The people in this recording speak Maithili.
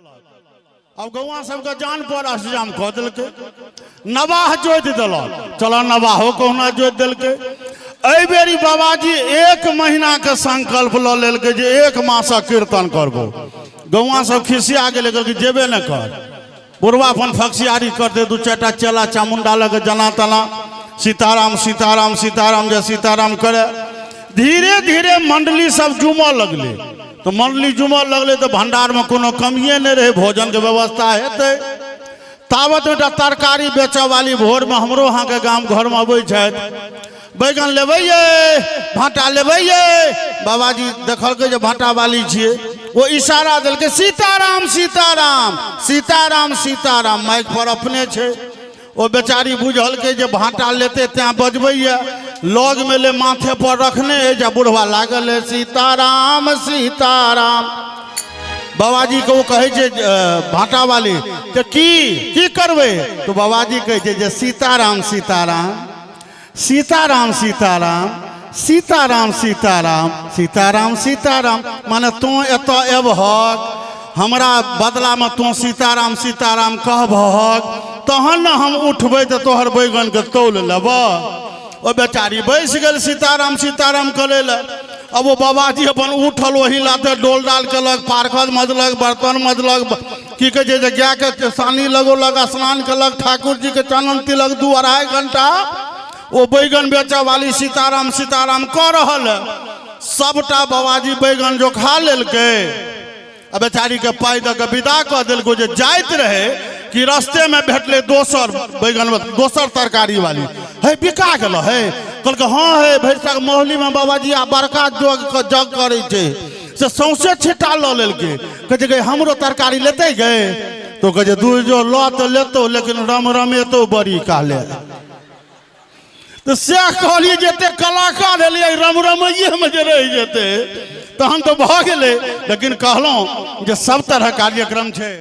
आब गौआ सबके जान पर अष्टजाम कऽ देलकै, नवाह जोति देलक, चलो नवाहो कहुना जोति देलकै। एहि बेरी बाबाजी 1 महीनाके संकल्प लऽ लेलकै जे 1 मासक कीर्तन करबो। गौआ सब खिसिया गेलै, कहलकै जेबे नहि कर, बुढ़वा अपन फक्सियारी करते, 2-4 टा चेला चामुंडा लऽ कऽ जना तना सीताराम सीताराम सीताराम जय सीताराम करे। धीरे धीरे मंडली सब जुमऽ लगलै, तऽ मंडली जुमऽ लगलै तऽ भंडारमे कोनो कमिए नहि रहै, भोजनके व्यवस्था हेतै। तावत एकटा तरकारी बेचऽ वाली भोरमे हमरो अहाँके गाम घरमे अबै छथि, बैगन लेबै ये, भाँटा लेबै ये। बाबाजी देखलकै जे भाँटा वाली छियै, ओ इशारा देलकै सीताराम सीताराम सीताराम सीताराम, माइक पर अपने छै। ओ बेचारी बुझलकै जे भाँटा लेतै तैं बजबैए, लगमे ले माथे पर रखने अछि आ बुढ़वा लागल है सीताराम सीताराम। बाबाजी के ओ कहै छै भाँटा वाली जे की की करबै, तऽ बाबाजी कहै छै जे सीताराम सीताराम सीताराम सीताराम सीताराम सीताराम सीताराम सीताराम, माने तों एतऽ एबहक, हमरा बदलामे तों सीताराम सीताराम कहबहक, तहन ने हम उठबै तऽ तोहर बैगनके तौल लेबह। ओ बेचारी बैस गेल सीताराम सीताराम करै लए। अब ओ बाबाजी अपन उठल, ओही लाते डोल डाल केलक, पारखद मजलक, बर्तन मजलक, की कहै छै जे गायके सानी लगौलक, स्नान केलक, ठाकुर जीके चानन तिलक, 2-2.5 घंटा ओ बैगन बेचऽ वाली सीताराम सीताराम कऽ रहल है। सबटा बाबाजी बैगन जो खा लेलकै आ बेचारीके पाइ दऽ कऽ विदा कऽ देलकै। जे जाइत रहै कि रस्तेमे भेटलै दोसर बैगन, दोसर तरकारी वाली, हे बिका गेल हे। कहलकै हँ हे, भरिसक मौलीमे बाबाजी आ बड़का जग जग करै छै, से सौंसे छिट्टा लऽ लेलकै। कहै छै गे हमरो तरकारी लेतै गे, तो कहै छै दू जो लऽ तऽ लेतौ, लेकिन रम रमेतौ बड़ी काले। तऽ सएह कहलियै जे एते कलाकार एलियै रमरमैयेमे जे रहि जेतै तहन तऽ भऽ गेलै। लेकिन कहलहुँ जे सब तरह कार्यक्रम छै।